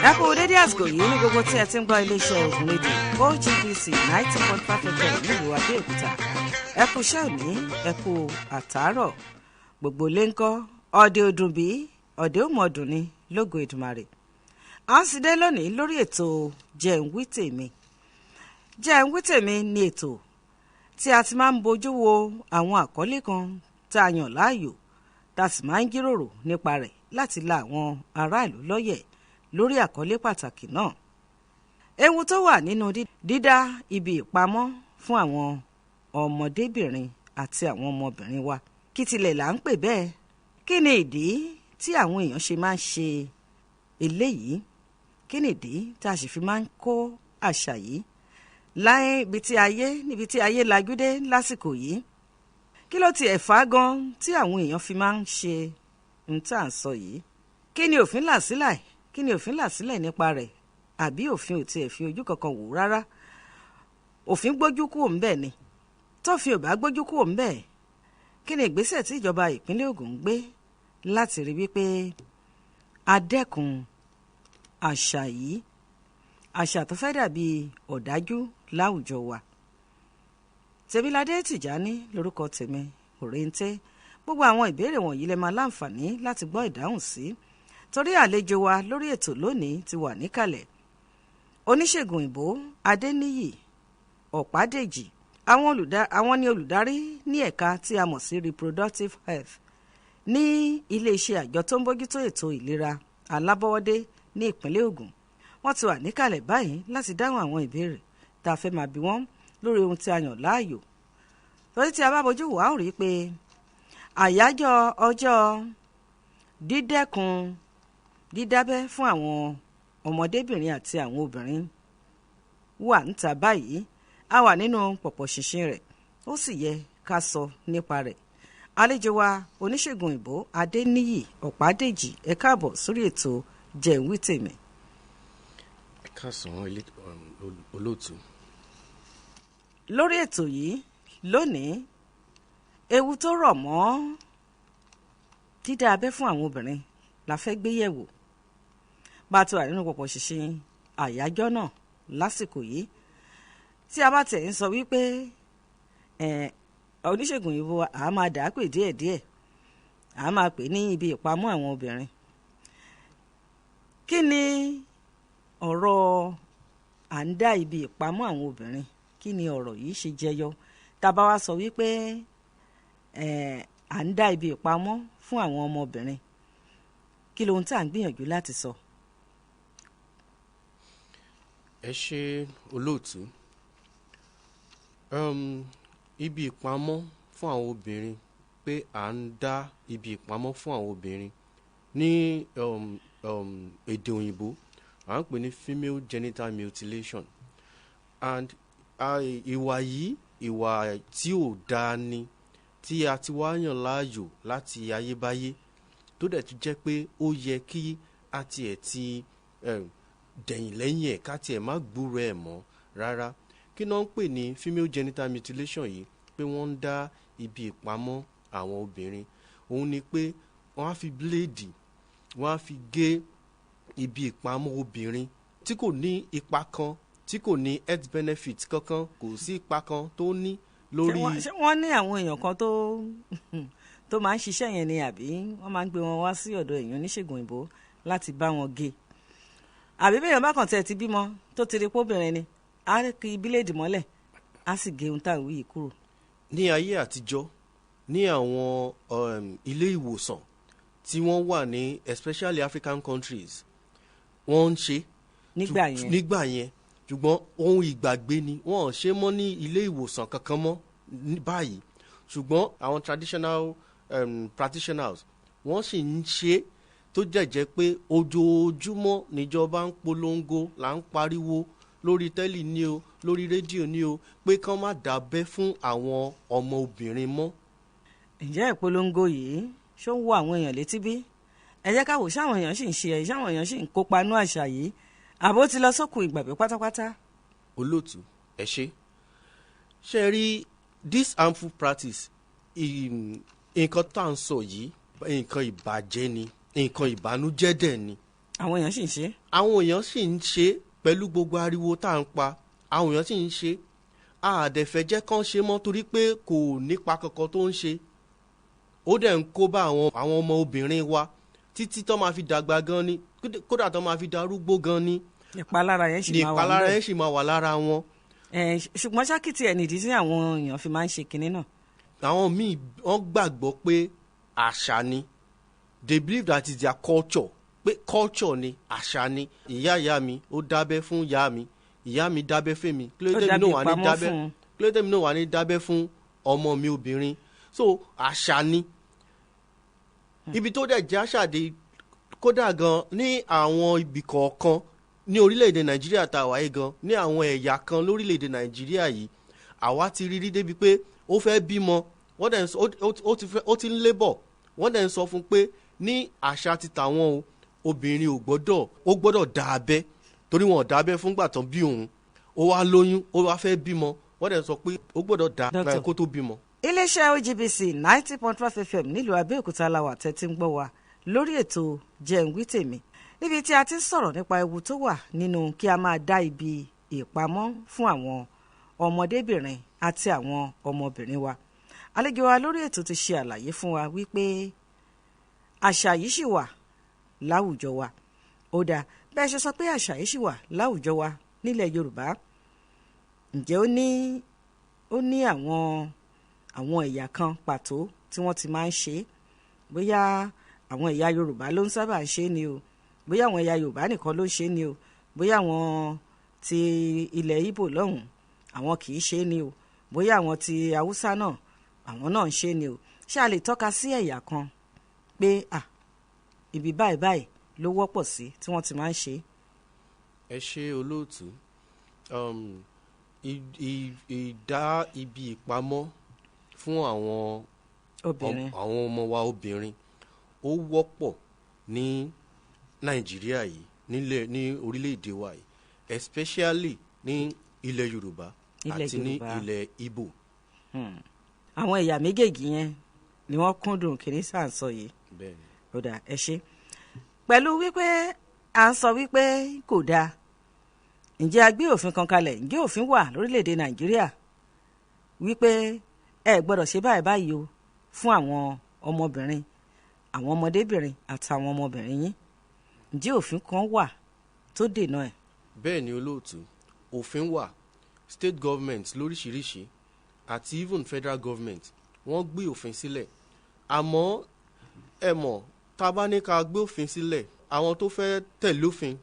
Ẹ kú dédé àsìkò yìí ní gbogbo tí ẹ ti ń gbọ́ iléeṣẹ́ Ògùn rédíò OGBC 90.5 FM nílùú Abẹ́òkúta. Ẹ kú iṣẹ́ òní, ẹ kú àtàárọ̀. Gbogbo lé ń kọ́, ọdẹ ọdún bí ọdẹ òmò ọdún ni lógo Èdùmàrè. À ń sidé lónìí lórí ètò Jẹun Wí Tèmi. Jẹun Wí Tèmi ni ètò tí a ti máa ń bojú wo àwọn àkọlé kan tá a yàn láàyò, tá a sì máa ń jíròrò nípa rẹ̀ láti la àwọn aráàlú lọ́yẹ̀ lórí àkọlé pàtàkì náà. Ewu tó wà nínú dídá ibi ìpamọ́ fún àwọn ọmọdébìnrin àti àwọn ọmọbìnrin wa. Kí tilẹ̀ là ń pè bẹ́ẹ̀? Kí ni ìdí tí àwọn èèyàn ṣe máa ń ṣe eléyìí? Kí ni ìdí tá a sì fi máa ń kó àṣà yìí láyé ibi tí ayé níbi tí ayé lajú dé lásìkò yìí? Kí ló tiẹ̀ fà á gan tí àwọn èèyàn fi máa ń ṣe ń tà ń sọ yìí? Kí ni òfin là sílẹ̀? Kí ni òfin là sílẹ̀ nípa rẹ̀? Àbí òfin ò tiẹ̀ fi ojú kankan wò rárá? Òfin gbójú kúrò ńbẹ̀ ni. Tófin ò bá gbójú kúrò ńbẹ̀, kí ni ìgbésẹ̀ tí ìjọba ìpínlẹ̀ Ògùn ń gbé láti rí wípé a dẹ́kun àṣà yìí, àṣà tó fẹ́ dàbí ọ̀dájú láwùjọ wa? Tèmiládé Tìjání lórúkọ tèmi, Òrèǹté. Gbogbo àwọn ìbéèrè wọ̀nyí lè máa láǹfààní láti gbọ́ ìdáhùn sí, torí àlejò wa lórí ètò lónìí ti wà níkàlẹ̀. Oníṣègùn òyìnbó Adéníyì Ọ̀pádèjì, àwọn ni olùdarí ní ẹ̀ka tí a mọ̀ sí reproductive health ní iléeṣẹ́ àjọ tó ń bójútó ètò ìlera alábọ́wọ́dé ní ìpínlẹ̀ Ògùn. Wọ́n ti wà níkàlẹ̀ báyìí láti dáhùn àwọn ìbéèrè tá a fẹ́ máa bi wọ́n lórí ohun tí a yàn láàyò. Torí tí a bá bójú wò, á rí i pé àyájọ́ ọjọ́ dídẹ́kun dídábẹ́ fún àwọn ọmọdébìnrin àti àwọn obìnrin wà níta báyìí. A wà nínú pọ̀pọ̀ ṣìnṣìn rẹ̀, ó sì yẹ ká sọ nípa rẹ̀. Àlejò wa, oníṣègùn òyìnbó Adéníyì Ọ̀pádèjì, ẹ káàbọ̀ sórí ètò Jẹun Wí Tèmi. Ẹ káàsán, olóòtú. Lórí ètò yìí lónìí, ewu tó rọ̀ mọ́ dídá abẹ́ fún àwọn obìnrin la fẹ́ gbé yẹ̀wò, bá a ti wà nínú pọ̀pọ̀ ṣìnṣìn àyájọ́ náà lásìkò yìí. Tí a bá tẹ̀ ń sọ wípé oníṣègùn òyìnbó, à máa dà á pè díẹ̀díẹ̀, à máa pè ní ibi ìpamọ́ àwọn obìnrin, kí ni ọ̀rọ̀ à ń dá ibi ìpamọ́ àwọn obìnrin? Kí ni ọ̀rọ̀ yìí ṣe jẹyọ? Tá a bá wá sọ wípé à ń dá ibi ìpamọ́ fún àwọn ọmọbìnrin, kí lohun tí à ń gbìyànjú láti sọ? Ẹ ṣe, olóòtú. Ibi ìpamọ́ fún àwọn obìnrin, pé à ń dá ibi ìpamọ́ fún àwọn obìnrin, ní èdè òyìnbó, à ń pè ní female genital mutilation, and ìwà yìí, ìwà tí ò dáa ni, tí a ti wá yàn láàyò láti ayébáyé, tó dẹ̀ tún jẹ́ pé ó yẹ kí a tiẹ̀ ti dẹ̀yìn lẹ́yìn ẹ̀, ká tiẹ̀ má gbúrò ẹ̀ mọ́ rárá. Kí náà ń pè ní female genital mutilation yìí, pé wọ́n ń dá ibi ìpamọ́ àwọn obìnrin, òun ni pé wọ́n á fi bíléèdì, wọ́n á fi gé ibi ìpamọ́ obìnrin tí kò ní ipa kan, tí kò ní health benefit kankan, kò sí ipa kan tó ní lórí. Ṣé wọ́n ní àwọn èèyàn kan tó máa ń ṣiṣẹ́ yẹn ni, àbí wọ́n máa ń gbé wọn wá sí ọ̀dọ̀ èèyàn oníṣègùn òyìnbó láti bá wọn gé, àbí bẹ́ẹ̀ bá kàn tẹ̀ ti bímọ tó ti rí póbìnrin ni, á kí bíléèdì mọ́lẹ̀, á sì gé ohun táwọn yìí kúrò? Ní ayé àtijọ́, ní àwọn ilé ìwòsàn tí wọ́n wà ní, especially African countries, wọ́n ń ṣe. Nígbà yẹn. Nígbà yẹn, ṣùgbọ́n ohun ìgbàgbé ni. Wọ́n ò ṣe mọ́ ní ilé ìwòsàn kankan mọ́ ní báyìí, ṣùgbọ́n àwọn traditional practitioners, wọ́n sì ń ṣe, tó jẹ́jẹ́ pé ojoojúmọ́ níjọba ń polongo, là ń pariwo lórí tẹ́lì ní o, lórí rédíò ní o, pé kán má dábẹ́ fún àwọn ọmọ obìnrin mọ́. Ǹjẹ́ ìpolongo yìí, ṣó ń wọ àwọn èèyàn létí bí? Ẹ jẹ́ ká wò, ṣáwọn èèyàn sì ń ṣe ẹ̀, ṣáwọn èèyàn sì ń kópa nú àṣà yìí, àbó ti lọ sókun ìgbàgbé pátápátá? Olóòtú, ẹ ṣe. Ṣe rí this harmful practice, nǹkan tá à ń sọ yìí, nǹkan ìbàjẹ́ ni, nǹkan ìbànújẹ́ dẹ̀ ni. Àwọn èèyàn sì ń ṣe. Àwọn èèyàn sì ń ṣe pẹ̀lú gbogbo ariwo tá à ń pa, àwọn èèyàn sì ń ṣe. Àdẹ̀fẹ́ jẹ́ kán ṣe mọ́ torí pé kò nípa kankan tó ń ṣe. Ó dẹ̀ ń kó bá àwọn ọmọ obìnrin wa títí tó máa fi dàgbà gan ni, kódà tó máa fi darúgbó gan ni. Ìpalára yẹn sì máa wà. Ìpalára yẹn sì máa wà lára wọn. Ṣùgbọ́n ṣákìtì ẹ̀ nìdí tí àwọn èèyàn fi máa ń ṣe kinní náà. Àwọn míì wọ́n gbàgbọ́ pé àṣà ni. They believe that it's their culture, pé culture ni, àṣà ni. Ìyá ìyá mi ó dábẹ́ fún ìyá mi, ìyá mi dábẹ́ fún mi, kí ló dé mi náà wà ní dábẹ́, kí ló dé mi náà wà ní dábẹ́ fún ọmọ mi obìnrin? So àṣà ni. Ibi tó dẹ̀ jẹ́ àṣà dé, kódà gan ní àwọn ibì kọ̀ọ̀kan ní orílẹ̀-èdè Nàìjíríà tá a wáyé gan, ní àwọn ẹ̀yà kan lórílẹ̀-èdè Nàìjíríà yìí, àwa ti rí rí débi pé ó fẹ́ bímọ, wọ́n dẹ̀ ń sọ ó ti ń lébọ̀, wọ́n dẹ̀ ń sọ fún pé ní àṣà ti tàwọn o, obìnrin ò gbọ́dọ̀, ó gbọ́dọ̀ dá abẹ́ torí wọn ò dá abẹ́ fúngbà tán bí òun. Ó wá lóyún, ó wá fẹ́ bímọ, wọ́n dẹ̀ sọ pé ó gbọ́dọ̀ dá abẹ́ kó tó bímọ. Iléeṣẹ́ OGBC 90.5 FM nílùú Abẹ́òkúta la wà tẹ́tí ń gbọ́ wa lórí ètò Jẹun Wí Tèmi, níbi tí a ti ń sọ̀rọ̀ nípa ewu tó wà nínú kí a máa dá ibi ìpamọ́ fún àwọn ọmọdébìnrin àti àwọn ọmọbìnrin wa. Àlejò wa lórí ètò ti ṣe àlàyé fún wa wípé àṣà yìí ṣì wà láwùjọ wa. Ó dáa, bẹ́ẹ̀ ṣe sọ pé àṣà yìí ṣì wà láwùjọ wa nílẹ̀ Yorùbá, ǹjẹ́ ó ní àwọn ẹ̀yà kan pàtó tí wọ́n ti máa ń ṣe? Bóyá àwọn ẹ̀yà Yorùbá ló ń sábà ń ṣe ni o, bóyá àwọn ẹ̀yà Yorùbá nìkan ló ń ṣe ni o, bóyá àwọn ti ilẹ̀ Ìgbò lọ́hùn àwọn kì í ṣe ni o, bóyá àwọn ti Haúsá náà àwọn náà ń ṣe ni o. Ṣé a lè tọ́ka sí ẹ̀yà kan pé à ibi báyìí báyìí ló wọ́pọ̀ sí tí wọ́n ti máa ń ṣe? Ẹ ṣe olóòtú. Ìdá ibi ìpamọ́ fún àwọn obìnrin, àwọn ọmọ wa obìnrin, ó wọ́pọ̀ ní Nàìjíríà yìí, nílẹ̀ ní orílẹ̀-èdè wa yìí, especially ní ilẹ̀ Yorùbá àti ní ilẹ̀ Ìgbò. Àwọn ẹ̀yà méjèèjì yẹn ni wọ́n kúndùn kìíní sà ń sọ yìí. Bẹ́ẹ̀ni. Ó dáa, ẹ ṣe. Pẹ̀lú wípé à ń sọ wípé kò dáa, ǹjẹ́ a gbé òfin kan kalẹ̀? Ǹjẹ́ òfin wà lórílẹ̀‐èdè Nàìjíríà wípé ẹ gbọ́dọ̀ ṣe báyìí báyìí o fún àwọn ọmọbìnrin, àwọn ọmọdébìnrin àtàwọn ọmọbìnrin yín? Ǹjẹ́ òfin kan wà tó dènà ẹ̀? Bẹ́ẹ̀ ni olóòtú, òfin wà. State government lóríṣiríṣi àti even federal government wọ́n gbé òfin sílẹ̀. Àmọ́ ẹ mọ̀, tá a bá ní ká gbé òfin sílẹ̀, àwọn tó fẹ́ tẹ̀lé òfin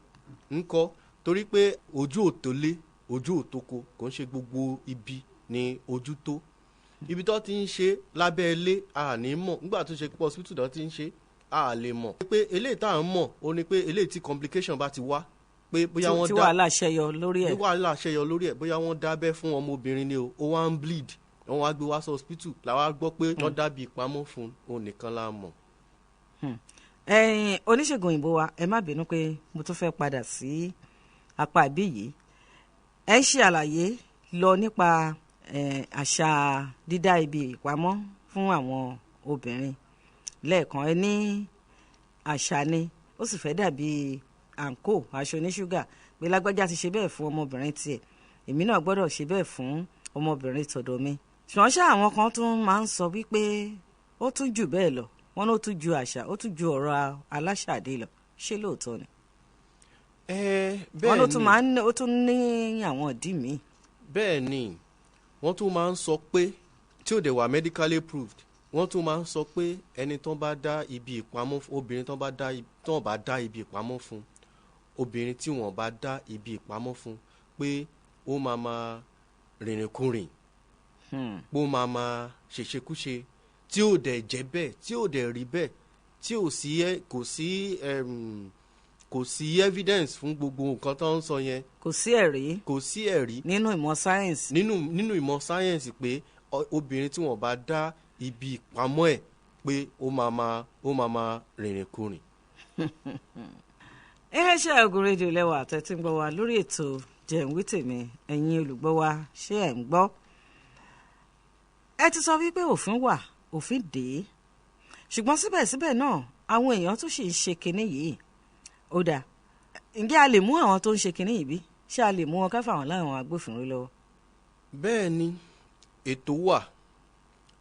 ń kọ́, torí pé ojú ò tó lé, ojú ò tó ko, kò ń ṣe gbogbo ibi ni ojú tó. Ibi tó ti ń ṣe lábẹ́ ilé a ní mọ̀, nígbà tó ṣe pé hospital tó ti ń ṣe a lè mọ̀. Pé eléyìí tá à ń mọ̀ ó ní pé eléyìí tí complication bá ti wá, pé bóyá wọ́n dá tí wàhálà ṣẹyọ lórí ẹ̀, tí wàhálà ṣẹyọ lórí ẹ̀, bóyá wọ́n dábẹ́ fún ọmọbìnrin ni o, ó wá ń bleed, wọ́n wá gbé wá sí hospital, làwa gbọ́ pé wọ́n dábì ìpamọ́ fún òun nìkan la mọ̀. Ẹ̀yin oníṣègùn òyìnbó wa, ẹ má bínú pé mo tún fẹ́ padà sí apá ibí yìí. Ẹ ń ṣe àlàyé lọ nípa àṣà dídá ibi ìpamọ́ fún àwọn obìnrin lẹ́ẹ̀kan. Ẹ ní àṣà ni, ó sì fẹ́ dàbí àǹkó aṣọ oníṣúgà, pé lágbájá ti ṣe bẹ́ẹ̀ fún ọmọbìnrin tiẹ̀, èmi náà gbọ́dọ̀ ṣe bẹ́ẹ̀ fún ọmọbìnrin tọ̀dọ̀ mi. Ṣùgbọ́n ṣá àwọn kan tún máa ń sọ wípé ó tún jù bẹ́ẹ̀ lọ, wọ́n ló tún ju àṣà, ó tún ju ọ̀rọ̀ aláṣàdé lọ. Ṣé lóòótọ́ ni? Bẹ́ẹ̀ wọ́n ló tún máa ń, ó tún ní àwọn ìdí míì. Bẹ́ẹ̀ ni, wọ́n tún máa ń sọ pé tí ò dẹ̀ wà medically proved, wọ́n tún máa ń sọ pé ẹni tán bá dá ibi ìpamọ́, obìnrin tán bá dá, tán bá dá ibi ìpamọ́ fún, obìnrin tí wọ́n bá dá ibi ìpamọ́ fún, pé ó máa máa rìnrìnkúrìn, pé ó máa máa ṣèṣekúṣe, tí ò dẹ̀ jẹ́ bẹ́ẹ̀, tí ò dẹ̀ rí bẹ́ẹ̀, tí ò sí, kò sí, kò sí evidence fún gbogbo nǹkan tó ń sọ yẹn. Kò sí ẹ̀rí. Kò sí ẹ̀rí. Nínú ìmọ̀ sáyẹ́ǹsì. Nínú ìmọ̀ sáyẹ́ǹsì pé obìnrin tí wọ́n bá dá ibi ìpamọ́ ẹ̀ pé ó máa máa rìnrìnkúrìn. Iléeṣẹ́ Ògùn rédíò lẹ́wà àtẹ̀tí ń gbọ́ wa lórí ètò Jẹun Wí Tèmi. Ẹ̀yin olùgbọ́ wa, ṣé ẹ̀ ń gbọ́? Ẹ ti sọ wípé òfin wà, òfin dé, ṣùgbọ́n síbẹ̀síbẹ̀ náà àwọn èèyàn tún sì ń ṣe kinní yìí. Ó dáa, ǹjẹ́ a lè mú àwọn tó ń ṣe kinní yìí bí? Ṣé a lè mú wọn ká fà wọ́n láwọn agbófinró lọ́wọ́? Bẹ́ẹ̀ ni, ètò wà,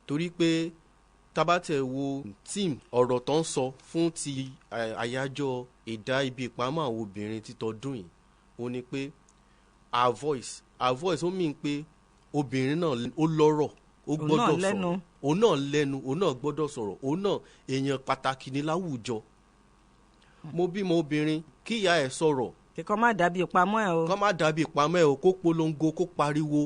torí pé tabatẹ̀ wo team ọ̀rọ̀ tó ń sọ fún ti àyájọ́ ìdá ibi ìpamọ́ àwọn obìnrin títọ́dún yìí, ó ní pé our voice, our voice. Ó mean pé obìnrin náà ó lọ́rọ̀, ó Òun náà gbọ́dọ̀ lẹ́nu. sọ̀rọ̀, òun náà lẹ́nu, òun náà gbọ́dọ̀ sọ̀rọ̀, òun náà èèyàn pàtàkì ní láwùjọ. Mo bímọ obìnrin, kí ìyá ẹ̀ sọ̀rọ̀. Kíkọ́ má dàbí ìpamọ́ ẹ̀ o. Kọ́ má dàbí ìpamọ́ ẹ̀ o, kó polongo, kó pariwo.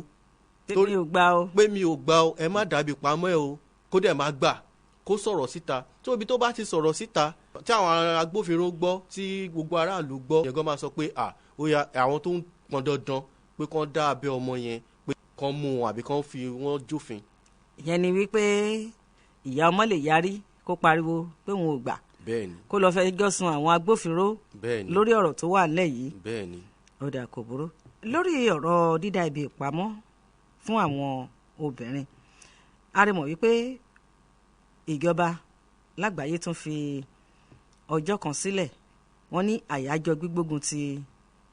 Pé mi ò gbà o. Pé mi ò gbà o, ẹ má dàbí ìpamọ́ ẹ o, kó dẹ̀ má gbà, kó sọ̀rọ̀ síta. Tí obi tó bá ti sọ̀rọ̀ síta, tí àwọn agbófinró gbọ́, tí gbogbo aráàlú gbọ́, yẹn gan máa sọ pé à ó ya àwọn tó ń pọn dandan pé kán dá abẹ́ ọmọ yẹn, pé kán mú wọn àbí kán fi wọ́n jófin. Ìyẹn ni wípé ìyá ọmọ lè yarí, kó pariwo pé òun ò gbà, Bẹ́ẹ̀ni. kó lọ fẹjọ́ sùn àwọn agbófinró lórí ọ̀rọ̀ tó wà nílẹ̀ yìí. Bẹ́ẹ̀ni. Ó dà, kò burú. Lórí ọ̀rọ̀ dídá ibi ìpamọ́ fún àwọn obìnrin, a rí mọ̀ wípé ìjọba lágbàáyé tún fi ọjọ́ kan sílẹ̀, wọ́n ní àyájọ́ gbígbógun ti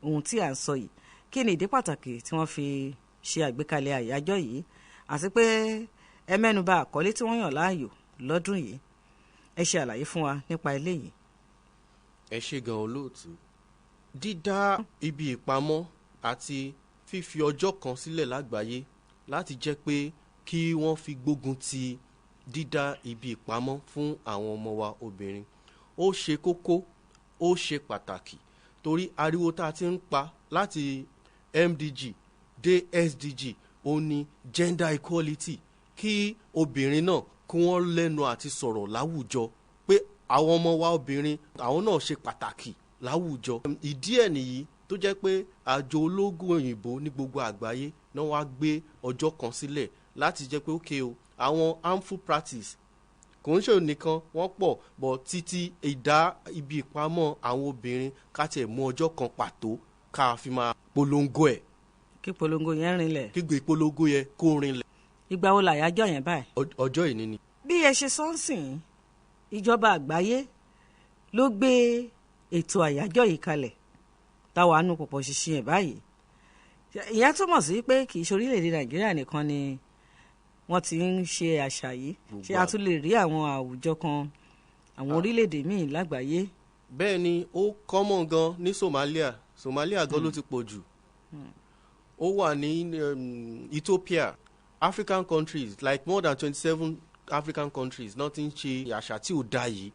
ohun tí à ń sọ yìí. Kí ni ìdí pàtàkì tí wọ́n fi ṣe àgbékalẹ̀ àyájọ́ yìí, àti pé ẹ mẹ́nuba àkọlé tí wọ́n yàn láàyò lọ́dún yìí? Ẹ ṣe àlàyé fún wa nípa eléyìí. Ẹ ṣe gan, olóòtú. Dídá ibi ìpamọ́ àti fífi ọjọ́ kan sílẹ̀ lágbàáyé láti jẹ́ pé kí wọ́n fi gbógun ti dídá ibi ìpamọ́ fún àwọn ọmọ wa obìnrin, ó ṣe kókó, ó ṣe pàtàkì, torí ariwo tá a ti ń pa láti MDG dé SDG, ó ní gender equality, kí obìnrin náà kí wọ́n lẹ́nu àti sọ̀rọ̀ láwùjọ, pé àwọn ọmọ wa obìnrin, àwọn náà ṣe pàtàkì láwùjọ. Ìdí ẹ̀ nìyí tó jẹ́ pé àjọ ológun òyìnbó ní gbogbo àgbáyé náà wá gbé ọjọ́ kan sílẹ̀ láti jẹ́ pé ókè o, àwọn harmful practice kò ń ṣe nìkan, wọ́n pọ̀ bọ̀ títí ìdá ibi ìpamọ́ àwọn obìnrin, ká tiẹ̀ mú ọjọ́ kan pàtó ká fi máa polongo ẹ̀. Kí polongo yẹn rinlẹ̀. Kí gbé ìpolongo yẹn kó rinlẹ̀. Ìgbà wo làyájọ́ yẹn báyìí? Ọjọ́ ìní ni. Bí ẹ ṣe sọ ń sìn, ìjọba àgbáyé ló gbé ètò àyájọ́ yìí kalẹ̀, táwa nù pọ̀pọ̀ ṣinṣin ẹ̀ báyìí. Ìyẹn túmọ̀ sí pé kì í ṣe orílẹ̀-èdè Nàìjíríà nìkan ni wọ́n ti ń ṣe àṣà yìí. Ṣé a tún lè rí àwọn àwùjọ kan, àwọn orílẹ̀-èdè míì lágbàáyé? Bẹ́ẹ̀ ni, ó common gan ní Somalia. Somalia gan ló ti pọ̀ jù. Ó wà ní Ethiopia, African countries, like more than 27 African countries náà ti ń ṣe àṣà tí ò da yìí.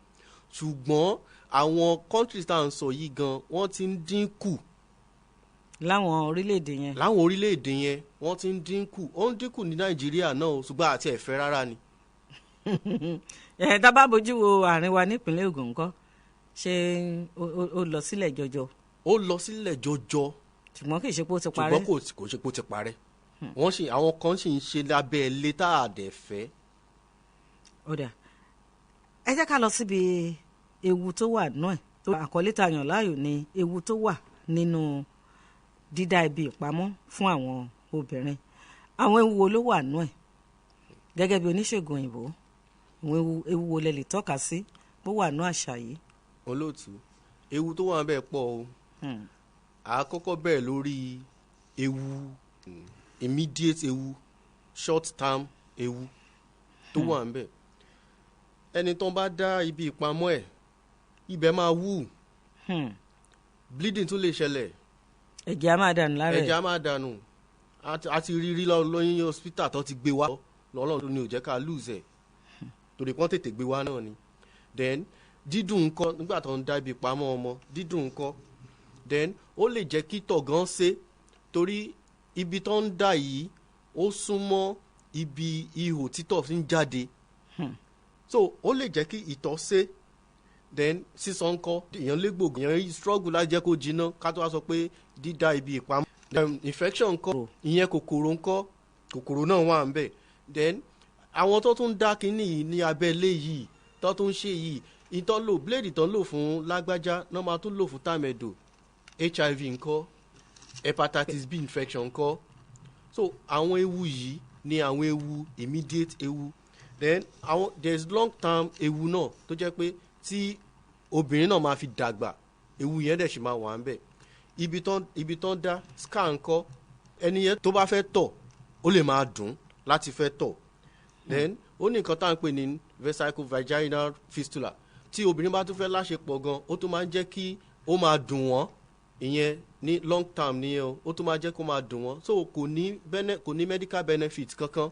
Ṣùgbọ́n àwọn countries tá à ń sọ yìí gan, wọ́n ti ń dín kù. Láwọn orílẹ̀-èdè yẹn. Láwọn orílẹ̀-èdè yẹn, wọ́n ti ń dín kù. Ó ń dínkù ní Nàìjíríà náà o, ṣùgbọ́n àti ẹ̀fẹ́ rárá ni. Ẹ̀ tá bá bójú wo àárín wa nípínlẹ̀ Ògùn ńkọ́? Ṣé ó lọ sílẹ̀ jọjọ? Ó lọ sílẹ̀ jọjọ. Ṣùgbọ́n kì í ṣe pé ó ti parẹ́. Ṣùgbọ́n kò ṣe pé ó ti parẹ́. Wọ́n sì, àwọn kan sì ń ṣe lábẹ́ ilé tá a dẹ̀ fẹ́. Ó dà, ẹ jẹ́ ká lọ síbi ewu tó wà nínú ẹ̀. Tó àkọlé tá a yàn láàyò ni ewu tó wà nínú dídá ibi ìpamọ́ fún àwọn obìnrin. Àwọn ewu wo ló wà nínú ẹ̀? Gẹ́gẹ́ bí oníṣègùn òyìnbó, àwọn ewu wo lẹ lè tọ́ka sí bó wà nínú àṣà yìí? Olóòtú, ewu tó wà níbẹ̀ pọ̀ o. Àkọ́kọ́ bẹ̀rẹ̀ lórí ewu immediate, ewu short term, ewu tó wà níbẹ̀. Ẹni tó ń bá dá ibi ìpamọ́ ẹ̀, ibẹ̀ máa wú, bleeding tún lè ṣẹlẹ̀. Ẹ̀jẹ̀ á máa dànù lára ẹ̀. Ẹ̀jẹ̀ á máa dànù. A ti rí rí lóyún hospital tó ti gbé wá lọ́lọ́run ni ò jẹ́ ká lose ẹ̀, torí pọ́n tètè gbé wá náà ni. Then dídùn ńkọ́? Nígbà tó ń dá ibi ìpamọ́ ọmọ, dídùn ńkọ́? Then ó lè jẹ́ kí tọ̀ gan ṣe, torí ibi tó ń dà yìí, ó súnmọ́ ibi ihò títọ̀ fi ń jáde, so ó lè jẹ́ kí ìtọ̀ ṣe. Then sísọ ńkọ́? Èèyàn légbò, èèyàn struggle láti jẹ́ kó jiná, ká tó wá sọ pé dídá ibi ìpamọ́. Infection ńkọ́? Ìyẹn kòkòrò ńkọ́? Kòkòrò náà wà ńbẹ̀. Then àwọn tó tún dá kínní yìí ní abẹ́lé yìí, tó tún ṣe yìí, ìtọ́ lò, blade tó ń lò fún lágbájá náà máa tún lò fún tàmẹ̀dò. HIV ńkọ́? Hepatitis B infection ńkọ́? So àwọn ewu yìí ni àwọn ewu immediate ewu. Then àwọn, there is long term ewu náà tó jẹ́ pé tí obìnrin náà máa fi dàgbà. Ewu yẹn dẹ̀ sì máa wà ń bẹ̀. Ibi tán dá scar ńkọ́, ẹni yẹn tó bá fẹ́ tọ̀, ó lè máa dùn láti fẹ́ tọ̀. Then ó ní nǹkan tá à ń pè ní vesico vaginal fistula. Tí obìnrin bá tún fẹ́ láṣepọ̀ gan, ó tún máa ń jẹ́ kí ó máa dùn wọ́n. Ìyẹn ní long term nìyẹn o, ó tún máa jẹ́ kó máa dùn wọ́n. So kò ní medical benefit kankan.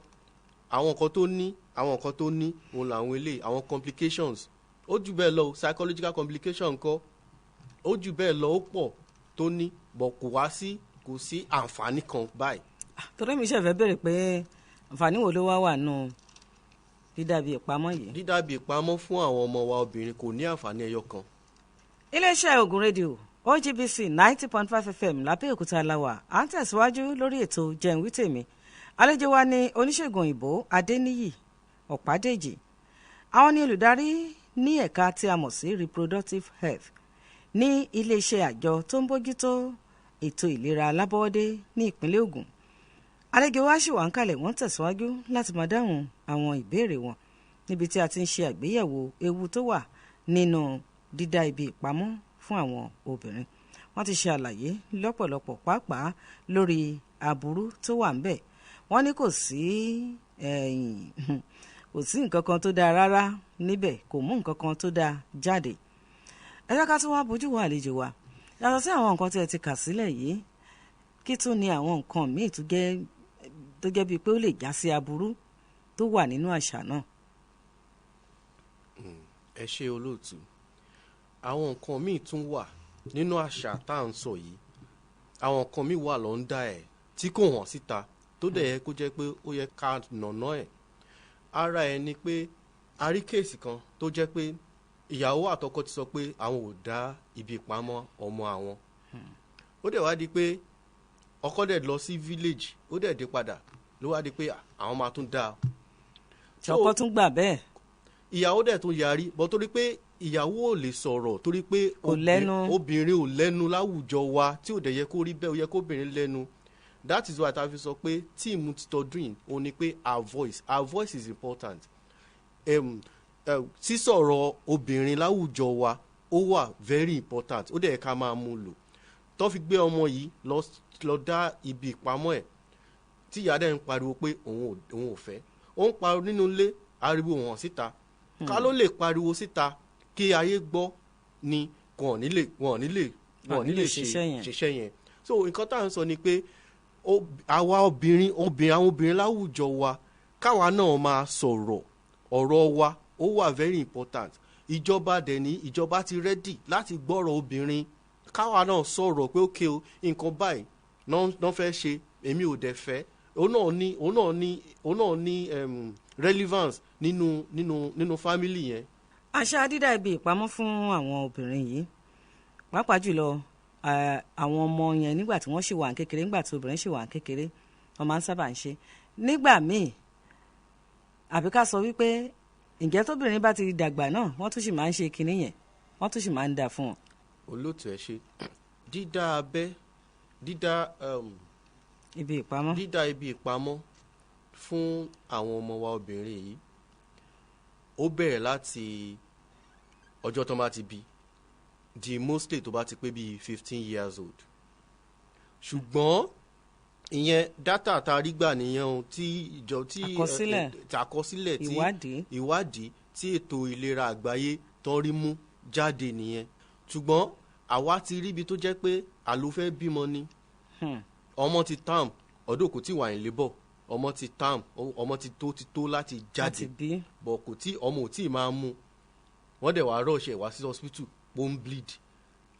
Àwọn nǹkan tó ní òun làwọn eléyìí. Àwọn complications, ó jù bẹ́ẹ̀ lọ o. Psychological complication ńkọ́, ó jù bẹ́ẹ̀ lọ, ó pọ̀ tó ní bọ̀, kò sí àǹfààní kan báyìí. Torí mi ṣe fẹ́ béèrè pé àǹfààní wo ló wá wà nù dídá ibi ìpamọ́ yìí? Dídá ibi ìpamọ́ fún àwọn ọmọ wa obìnrin kò ní àǹfààní ẹyọ kan. Iléeṣẹ́ Ògùn Rédíò OGBC 90.5 FM lábẹ́òkúta la wà. À ń tẹ̀síwájú lórí ètò Jẹun Wí Tèmi. Àlejò wa ní oníṣègùn òyìnbó Adéníyì Ọ̀pádèjì. Àwọn ni olùdarí ní ẹ̀ka tí a mọ̀ sí reproductive health ní iléeṣẹ́ àjọ tó ń bójútó ètò ìlera alábọ́ọ́dé ní ìpínlẹ̀ Ògùn. Àlejò wa ṣì wà ń kalẹ̀, wọ́n tẹ̀síwájú láti máa dáhùn àwọn ìbéèrè wọn níbi tí a ti ń ṣe àgbéyẹ̀wò ewu tó wà nínú dídá ibi ìpamọ́ fún àwọn obìnrin. Wọ́n ti ṣe àlàyé lọ́pọ̀lọpọ̀, pàápàá lórí aburú tó wà ńbẹ̀. Wọ́n ní kò sí nǹkan kan tó dáa rárá níbẹ̀, kò mú nǹkan kan tó dáa jáde. Ẹ jẹ́ ká tún wá bójú wo àlejò wa. Yàtọ̀ sí àwọn nǹkan tí ẹ ti kà sílẹ̀ yìí, kí tún ni àwọn nǹkan míì tó jẹ́ bíi pé ó lè já sí aburú tó wà nínú àṣà náà? Ẹ ṣe, olóòtú. Àwọn nǹkan míì tún wà nínú àṣà tá à ń sọ yìí. Àwọn nǹkan míì wà lọ́ńdà ẹ̀ tí kò hàn síta, tó dẹ̀ yẹ kó jẹ́ pé ó yẹ ká nàná ẹ̀. Ara ẹ̀ ni pé a rí case kan tó jẹ́ pé ìyàwó àtọkọ ti sọ pé àwọn ò dá ibi ìpamọ́ ọmọ àwọn. Ó dẹ̀ wá di pé ọkọ dẹ̀ lọ sí village, ó dẹ̀ dé padà, ló wá di pé àwọn máa tún dá a. Ṣọkọ tún gbà bẹ́ẹ̀? Ìyàwó dẹ̀ tún yarí bọ́, torí pé ìyàwó ò lè sọ̀rọ̀, torí pé Kò lẹ́nu. Obìnrin ò lẹ́nu láwùjọ wa, tí ò dẹ̀ yẹ kó rí bẹ́ẹ̀. Ó yẹ kóbìnrin lẹ́nu. That is why ta fi sọ pé theme ti tọdún yìí, òun ni pé our voice is important. Sísọ̀rọ̀ obìnrin láwùjọ wa, ó wà very important, ó dẹ̀ yẹ ká máa mú lò. Tó fi gbé ọmọ yìí lọ dá ibi ìpamọ́ ẹ̀, tí ìyá dẹ̀ ń pariwo pé òun ò fẹ́, ó ń pariwo nínú ilé, ariwo hàn síta. Ká ló lè pariwo síta kí ayé gbọ́ ni wọn ò ní lè ṣiṣẹ́ yẹn. Ṣiṣẹ́ yẹn. So nǹkan tá à ń sọ ni pé àwa obìnrin obìnrin àwọn obìnrin láwùjọ wa, káwa náà máa sọ̀rọ̀. Ọ̀rọ̀ wa, ó wà very important. Ìjọba dẹ̀ ní, ìjọba ti ready láti gbọ́rọ̀ obìnrin. Káwa náà sọ̀rọ̀ pé ókè o, nǹkan báyìí náà fẹ́ ṣe, èmi ò dẹ̀ fẹ́. Òun náà ní relevance nínú family yẹn. Àṣà dídá ibi ìpamọ́ fún àwọn obìnrin yìí, pàápàá jùlọ àwọn ọmọ yẹn nígbà tí wọ́n ṣì wà ní kékeré, nígbà tí obìnrin ṣì wà ní kékeré, wọ́n máa ń sábà ń ṣe nígbà míì. Àbí ká sọ wípé ǹjẹ́ tóbìnrin bá ti dàgbà náà, wọ́n tún sì máa ń ṣe kinní yẹn, wọ́n tún sì máa ń dà fún wọn? Olóòtú, ẹ ṣe. Dídá abẹ́, dídá ibi ìpamọ́. Dídá ibi ìpamọ́ fún àwọn ọmọ wa obìnrin yìí, ó bẹ̀rẹ̀ láti ọjọ́ tó bá ti bí di mostly tó bá ti pé bíi 15 years old. Ṣùgbọ́n ìyẹn data tá a rí gbà nìyẹn o, tí ìjọ tí Àkọsílẹ̀. Tí àkọsílẹ̀ tí Ìwádìí. Ìwádìí tí ètò ìlera àgbáyé tó rí mú jáde nìyẹn. Ṣùgbọ́n àwa ti ríbi tó jẹ́ pé àló fẹ́ bímọ ni, ọmọ ti term, ọdún kò tí wà ní labour, ọmọ ti term, ọmọ ti tó láti jáde Láti bí. Bọ̀ kò tí, ọmọ ò tí ì máa mú. Wọ́n dẹ̀ wá rush ẹ̀ wá sí hospital, ó ń bleed.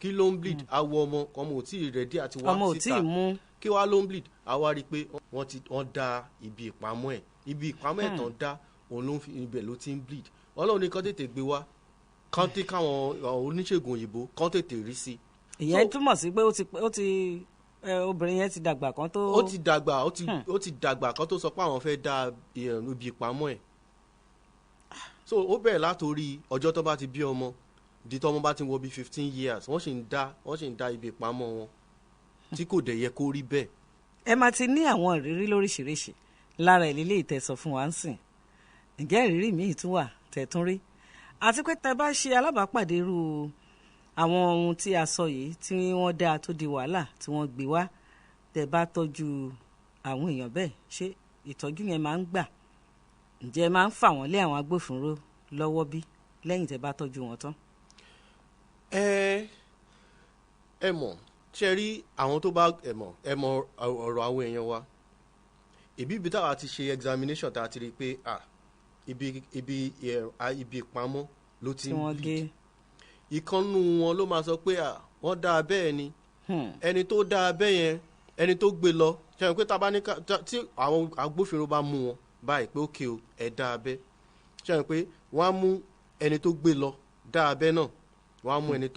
Kí ló ń bleed? Awọ ọmọ, ọmọ ò tí ì ready àti wá Ọmọ ò tí síta. ì mú. Kí wá ló ń bleed? A wá rí i pé wọ́n dá ibi ìpamọ́ ẹ̀. Ibi ìpamọ́ ẹ̀ tán dá, òun ló ń fi ibẹ̀ ló ti ń bleed. Ọlọ́run ní kán tètè gbé wá, kán tí káwọn oníṣègùn òyìnbó kán tètè rí sí. Ìyẹn túmọ̀ sí pé ó ti obìnrin yẹn ti dàgbà kan tó. Ó ti dàgbà kan tó sọ pé àwọn fẹ́ dá ibi ìpamọ́ ẹ̀. So ó bẹ̀rẹ̀ látòrí ọjọ́ tó bá ti bí ọmọ di tọ́mọ bá ti wọ bí 15 years, wọ́n sì ń dá ibi ìpamọ́ wọn, tí kò dẹ̀ yẹ kó rí bẹ́ẹ̀. Ẹ máa ti ní àwọn ìrírí lóríṣiríṣi lára ìlílé ìtẹ̀sọ̀ fún wa ń sìn. Ǹjẹ́ ìrírí míì tún wà tẹ̀tún rí, àti pé tẹ bá ṣe alábàápàdé irú Àwọn ohun tí a sọ yìí tí wọ́n dáa tó di wàhálà tí wọ́n gbé wá, tẹ́ bá tọ́jú àwọn èèyàn bẹ́ẹ̀, ṣé ìtọ́jú yẹn máa ń gbà? Ǹjẹ́ ẹ máa ń fà wọ́n lé àwọn agbófinró lọ́wọ́ bí lẹ́yìn tẹ́ bá tọ́jú wọn tán? Ẹ mọ̀, ṣe rí àwọn tó bá ẹ mọ̀ ọ̀rọ̀ àwọn èèyàn wa, ibi táwa ti ṣe examination, tá a ti rí i pé ah, ibi ìpamọ́ ló ti tí ń wọ́n gé bleed, ìkànnù wọn ló máa sọ pé ah, wọ́n dá abẹ́ ẹ ni. Ẹni tó dá abẹ́ yẹn, ẹni tó gbé lọ, ṣe é pé tá a bá ní ká tí àwọn agbófinró bá mú wọn báyìí pé ókè o, ẹ dá abẹ́, ṣe é pé wọ́n á mú ẹni tó gbé lọ dá abẹ́ náà, wọ́n á mú ẹni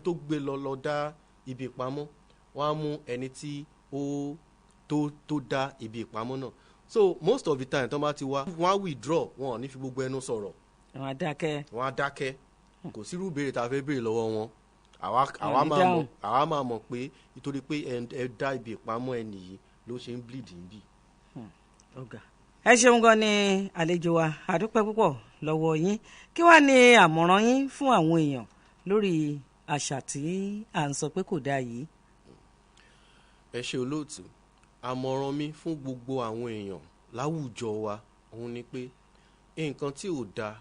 tó gbé lọ lọ dá ibi ìpamọ́, wọ́n á mú ẹni tí ó tó tó dá ibi ìpamọ́ náà. So most of the time, tó bá ti wá, wọ́n á withdraw, wọn ò ní fi gbogbo ẹnu sọ̀rọ̀. Wọn á dákẹ́. Wọ́n á dákẹ́. Kò sírú ìbéèrè tá a fẹ́ béèrè lọ́wọ́ wọn, àwa ní máa mọ̀ dáhùn. Àwa máa mọ̀ pé nítorí pé ẹ dá ibi ìpamọ́ ẹni yìí ló ṣe ń bleed níbí. Ọ̀gá, ẹ ṣeun gan ni àlejò wa, àdúpẹ́ púpọ̀ lọ́wọ́ yín. Kí wàá ní àmọ̀ràn yín fún àwọn èèyàn lórí àṣà tí à ń sọ pé kò dáa yìí? Ẹ ṣe, olóòtú. Àmọ̀ràn mi fún gbogbo àwọn èèyàn láwùjọ wa òun ni pé nǹkan tí ò dáa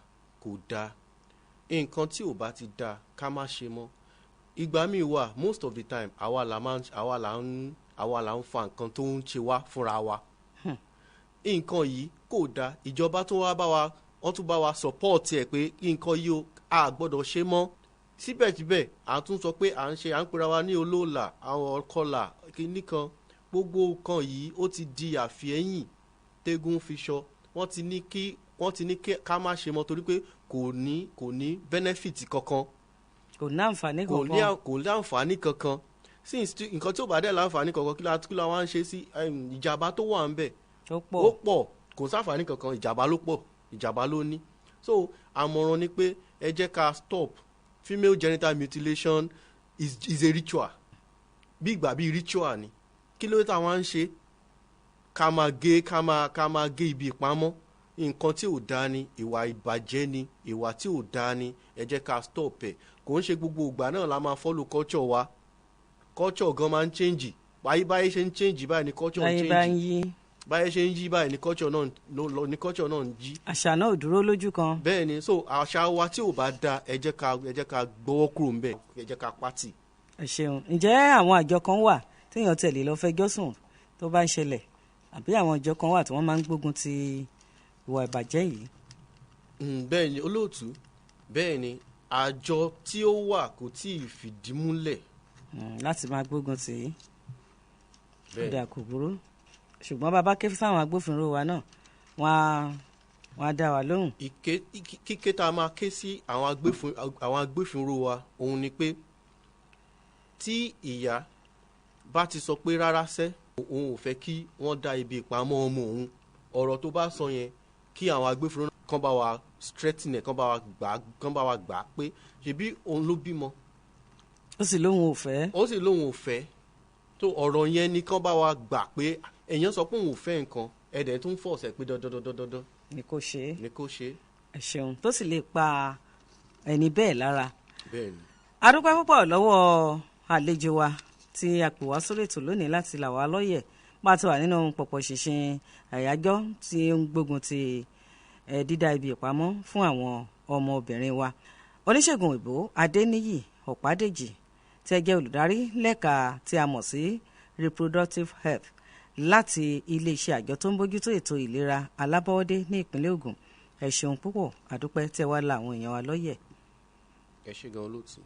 kò dáa. Nǹkan tí ò bá ti dáa, ká má ṣe mọ́. Ìgbà míì wà, most of the time, àwa là ń fa nǹkan tó ń ṣe wá fúnra wa. Nǹkan yìí kò dáa, ìjọba tó wá bá wa, wọ́n tún bá wa support ẹ̀ pé nǹkan yìí o, a gbọ́dọ̀ ṣe mọ́. Síbẹ̀síbẹ̀, à ń tún sọ pé à ń ṣe, à ń pera wa ní olóòlà, àwọn ọkọlà kìíní kan. Gbogbo nǹkan yìí, ó ti di àfihẹ́yìn tégún fi ṣọ. Wọ́n ti ní kí ká má ṣe mọ́ torí pé kò ní benefit kankan. Kò ní àǹfààní Kò ní kankan. Kò ní àǹfààní kankan. Since nǹkan tí ò bá dẹ̀ láǹfààní kankan, kí la wá ń ṣe sí? Ìjàmbá tó wà ń bẹ̀ Ó pọ̀. Ó pọ̀. Kò sáǹfààní kankan, ìjàmbá ló pọ̀, ìjàmbá ló ní. So àmọ̀ràn ni pé ẹ jẹ́ ká stop. Female genital mutilation is a ritual, bí ìgbà bí ritual ni. Kí ló dé táwọn ń ṣe ká máa gé ibi ìpamọ́? Nǹkan tí ò dáa ni, ìwà ìbàjẹ́ ni, ìwà tí ò dáa ni. Ẹ jẹ́ ká stop ẹ̀. Kò ń ṣe gbogbo ìgbà náà la máa follow culture wa. Culture gan máa ń change. Báyìí báyìí ṣe ń change báyìí ni culture ń Láyé bá ń change. yí. Báyìí ṣe ń yí báyìí ni culture náà ló ni culture náà ń yí. Àṣà náà ò dúró lójú kan. Bẹ́ẹ̀ ni. So àṣà wa tí ò bá da, ẹ jẹ́ ká gbọ́wọ́ kúrò ńbẹ̀, ẹ jẹ́ ká pátì. Ẹ ṣeun. Ǹjẹ́ àwọn àjọ kan wà téèyàn tẹ̀lé lọ fẹjọ́ sùn tó bá ń ṣẹlẹ̀, àbí àwọn àjọ kan wà tí wọ́n máa ń gbógun ti ìwà ìbàjẹ́ yìí? Bẹ́ẹ̀ ni, olóòtú, bẹ́ẹ̀ ni. Àjọ tí ó wà kò tí ì fìdí múlẹ̀. Láti máa gbógun tì í. Bẹ́ẹ̀. Kódà kò burú, ṣùgbọ́n bàbá ké sáwọn agbófinró wa náà, wọ́n á dá wa lóhùn. Kíké tá a máa ké sí àwọn agbófinró wa òun ni pé tí ìyá bá ti sọ pé rárá sẹ́, òun ò fẹ́ kí wọ́n dá ibi ìpamọ́ ọmọ òun, ọ̀rọ̀ tó bá sọ yẹn, kí àwọn agbófinró kàn bá wa straighten ẹ̀, kàn bá wa gbà á pé ṣebí òun ló bímọ. Ó sì lóhùn ò fẹ́. Ó sì lóun ò fẹ́ tó. Ọ̀rọ̀ yẹn ni kàn bá wa gbà pé èèyàn sọ pé òun ò fẹ́ nǹkan, ẹ̀dẹ̀ tún fọ̀ọ̀sẹ̀ pé dandan dandan dandan ni kò ṣe é. Ni kò ṣe é. Ẹ ṣeun. Tó sì lè pa ẹni bẹ́ẹ̀ lára. Bẹ́ẹ̀ ni. A dúpẹ́ púpọ̀ lọ́wọ́ àlejò wa tí a pè wá sórí ètò lónìí láti là wá lọ́yẹ̀ bá a ti wà nínú pọ̀pọ̀ ṣìnṣìn àyájọ́ tí ó ń gbógun ti dídá ibi ìpamọ́ fún àwọn ọmọbìnrin wa, oníṣègùn òyìnbó Adéníyì Ọ̀pádèjì, tí ẹ jẹ́ olùdarí lẹ́ka tí a mọ̀ sí reproductive health láti iléeṣẹ́ àjọ tó ń bójútó ètò ìlera alábọ́ọ́dé ní ìpínlẹ̀ Ògùn. Ẹ ṣeun púpọ̀, àdúpẹ́ tẹ́ wá la àwọn èèyàn wa lọ́yẹ̀. Ẹ ṣe gan, olóòtú.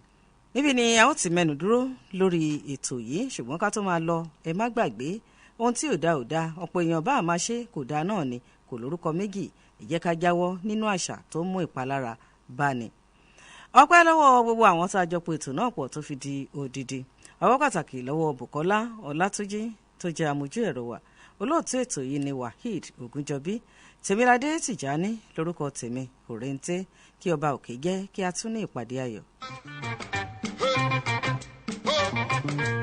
Níbi ni a ó ti mẹ́nu dúró lórí ètò yìí, ṣùgbọ́n ká tó máa lọ, ẹ má gbàgbé, ohun tí ò dá ò dá. Ọ̀pọ̀ èèyàn bá máa ṣe, kò dá náà ni, kò lórúkọ méjì. Ẹ jẹ́ ká jáwọ́ nínú àṣà tó mú ìpalára bá ni. Ọpẹ́ lọ́wọ́ gbogbo àwọn tá a jọ po ètò náà pọ̀ tó fi di odidi. Ọwọ́ pàtàkì lọ́wọ́ Bùkọ́lá Ọlátúnjí tó jẹ́ amójú ẹ̀rọ wa. Olóòtú ètò yìí ni Waheed Ògúnjọbí. Tèmiládé Tìjání lórúkọ tèmi, Òrèǹté. Kí ọba òkè jẹ́ kí a tún ní ìpàdé ayọ̀. Hey!